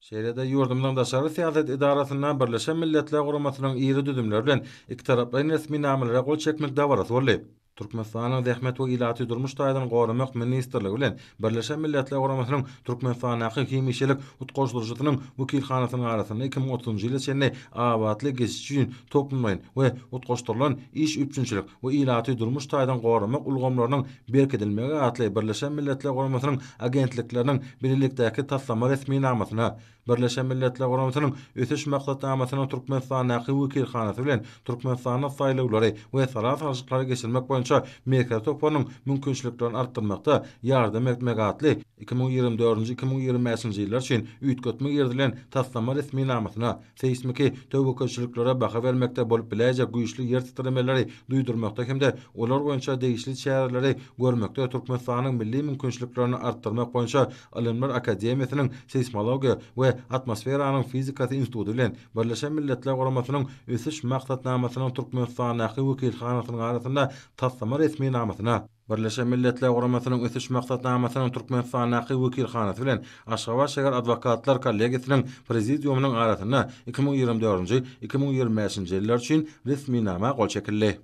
Şeýle-de ýurdumyzyň daşary syýasat edarasynda Birleşen Milletler Guramasynyň iri düzümleri bilen ikitaraplaýyn resminamalara gol çekmek dabarasy boldy. Türkmenistanyň Zähmet we ilaty durmuş taýdan goramak ministrligi bilen Birleşen Milletler Guramasynyň Türkmenistandaky hemişelik utgaşdyryjysynyň wekilhanasynyň arasynda 2030-njy ýyla çenli abatly geçiş üçin toplumlaýyn we utgaşdyrylan iş üpjünçilik we ilaty durmuş taýdan goramak ulgamlarynyň berkidilmegi atly Birleşen Milletler Guramasynyň agentlikleriniň bilelikdäki taslama resminamasyna Birleşen Milletler Guramasynyň Ösüş Maksatnamasynyň Türkmenistandaky wekilhanasy bilen Türkmenistanda saýlawlary we sala salşyklary geçirmek boýunça Merkezi toparynyň mümkinçiliklerini artdyrmakda ýardam etmek atly 2024-nji, 2025-nji ýyllar üçin üýtgetme girizilen taslama resminamasyna Seýsmiki töwekgelçiliklere baha bermekde bolup biläýjek güýçli ýer titremeleri duýdurmakda hem-de olar boýunça degişli çäreleri görmekde Türkmenistanyň milli mümkinçiliklerini artdyrmak boýunça Ylymlar akademiýasynyň Seýsmologiýa we atmosferanyň fizikasy instituty bilen Birleşen Milletler Guramasynyň Ösüş Maksatnamasynyň Türkmenistandaky wekilhanasynyň arasynda taslama resminamasyna Birleşen Milletler Guramasynyň Ösüş Maksatnamasynyň Türkmenistandaky wekilhanasy bilen Aşgabat şäher adwokatlar kollegiýasynyň Prezidiumynyň arasynda 2024-nji, 2025-nji ýyllar üçin resminama gol çekildi.